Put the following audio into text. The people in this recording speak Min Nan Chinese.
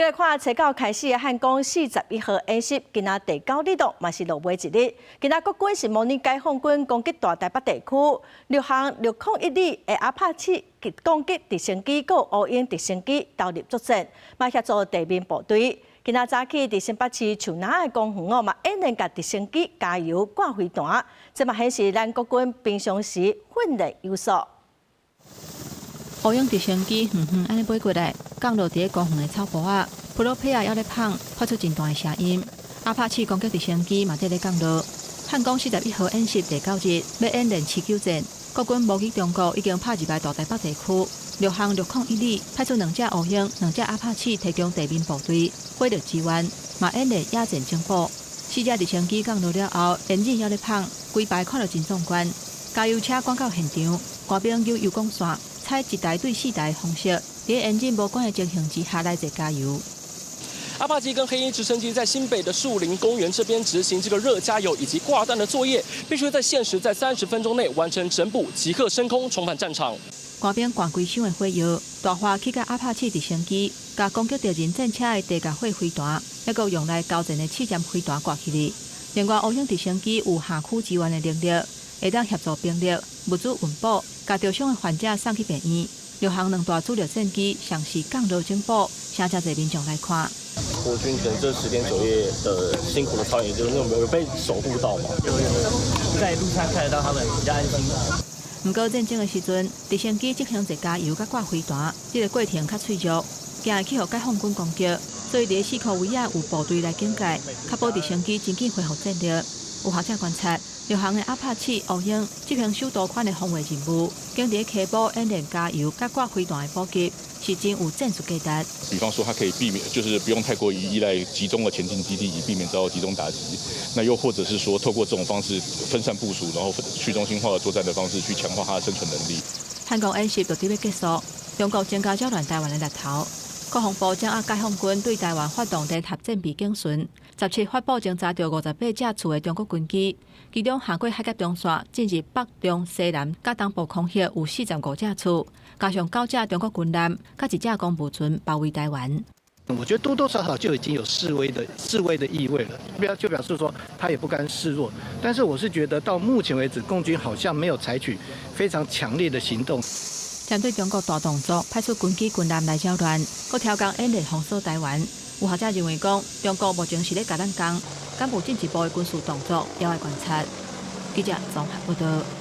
來看初九開始的漢光四十一號演習，今仔第九日咯，嘛是落尾一日。今仔國軍是模擬解放軍攻擊大台北地區，六航六空一里的阿帕契攻擊直升機、閣烏鷹直升機投入作戰，嘛協助地面部隊。今仔早起佇新北市樹林的公園哦，嘛演練共直升機加油掛飛彈，這嘛顯示咱國軍平常時訓練有素。烏鷹直升機遠遠按呢飛過來，降落佇咧公園的草埔仔，普羅皮仔猶咧放，發出真大的聲音。阿帕契攻擊直升機嘛佇咧降落。漢光四十一號演習第九日，欲演練持久戰。國軍模擬中國已經拍入來大台北地區，陸航六空一里派出兩隻烏鷹、兩隻阿帕契提供地面部隊火力支援，嘛演練野戰整補。四隻直升機降落了後，煙霧猶咧放，規排看著真壯觀。加油車趕到現場，官兵扭油管線，採一台對四台的方式，佇引擎無關的情形之下來做加油。阿帕奇跟黑鷹直升機在新北的樹林公園這邊執行這個熱加油以及掛彈的作業，必須在限時在30分鐘內完成整補，即刻升空重返戰場。官兵灌規箱的火藥，大花去共阿帕契直升機，共攻擊敵人戰車的地甲火飛彈，抑閣用來交戰的刺針飛彈掛起來。另外，烏鷹直升機有下區支援的能力，會當協助兵力、物資運補，共著傷的患者送去病院。陸航兩大主力戰機同時降落整補，誠濟民眾來看。國軍可能這10天9夜的辛苦的操演，就是有被守護到嘛？有有，在路上看得到他們，比較安心。毋過戰爭的時陣，直升機執行者加油佮掛飛彈，這個過程較脆弱，驚會去予解放軍攻擊，所以佇四箍圍仔有部隊來警戒，確保直升機真緊恢復戰力。有學者觀察，陸航的阿帕契、烏鷹執行首都款的防衛任務，經佇溪埔演練加油佮掛飛彈的補給，是真有戰術價值。比方說，它可以避免，就是不用太過於依賴集中的前進基地，以避免遭到集中打擊。那又或者是說，透過這種方式分散部署，然後去中心化的作戰的方式，去強化它的生存能力。漢光演習就佇欲結束，中國增加擾亂台灣的力頭。國防部掌握解放軍對台灣發動聯合戰備警巡，17發布偵查著58架次的中國軍機，其中橫過海峽中線進入北中西南佮東部空域有45架次，加上九隻中國軍艦，佮一隻公務船包圍台灣。我覺得多多少少就已經有示威的意味了，就表示說他也不甘示弱。但是我是覺得到目前為止，共軍好像沒有採取非常強烈的行動。針對中國大動作，派出軍機軍艦來擾亂，閣挑工演練封鎖台灣。有學者認為講，中國目前是咧共咱講，敢無進一步的軍事動作，猶愛觀察。記者綜合報道。